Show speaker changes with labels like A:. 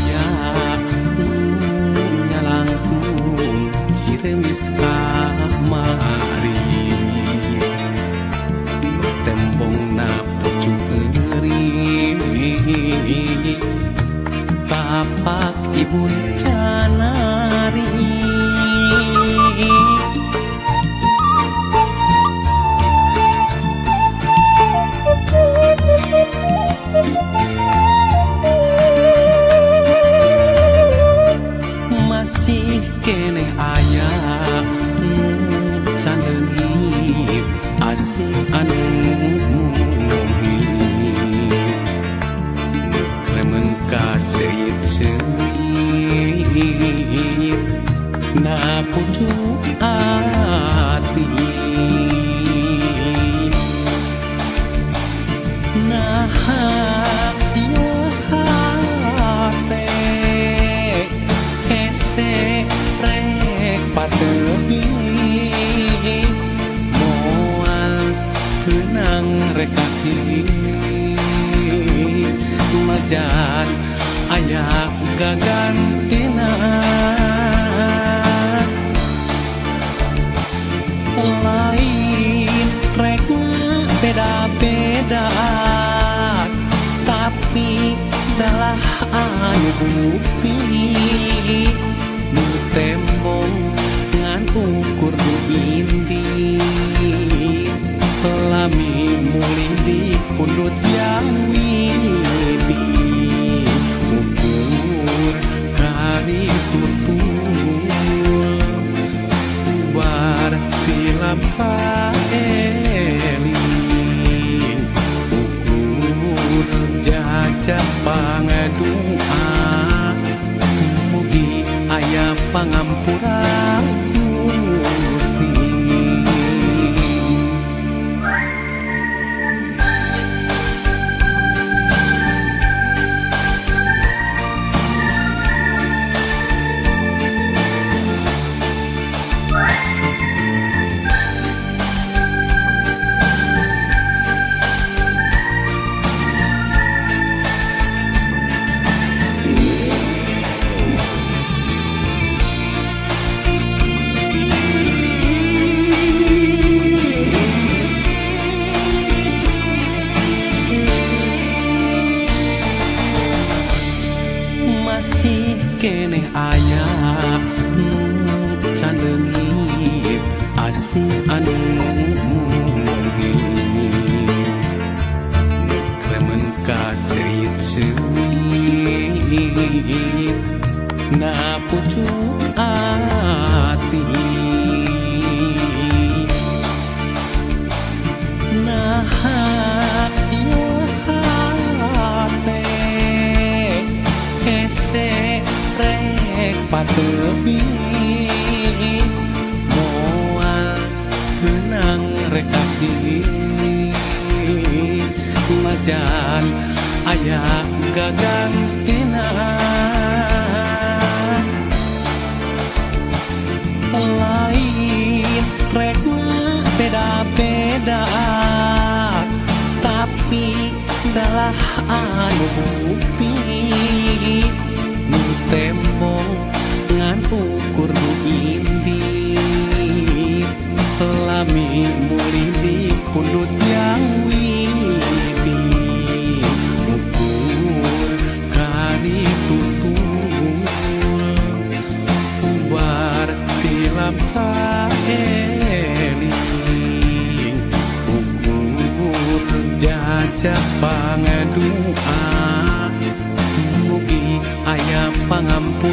A: aya nu nyalangkung siremis kamari nu tembongna pucuk euri tapak ibun canari. Masih keneh aya nu can leungit asing anu muhib nu kremen ka seuyit-seuyit na pucuk ati. Nah ieu hate hese rek patepi moal keunang rek kasih majan aya gagantina. Lain rek beda-beda tapi dalah anu bukti nu tembong ngan ukur nu indi lami mulih di pundut yang widi ukur kali tutul ubar tilap kaeling ukur jajah pangadua mugi aya pangampura Gusti. Masih keneh aya nu can leungit asing anu muhib nu kremen ka seuyit-seuyit na pucuk ati. Nah ieu hate hese rek patepi moal keunang rek kasih majan aya gagantina. Lain rek beda-beda tapi dalah anu bukti nu tembong ngan ukur nu indi lami mulih di pundut yang widi ukur kali tutul ubar tilap kaeling ukur jajah pangadua mugi aya pangampura.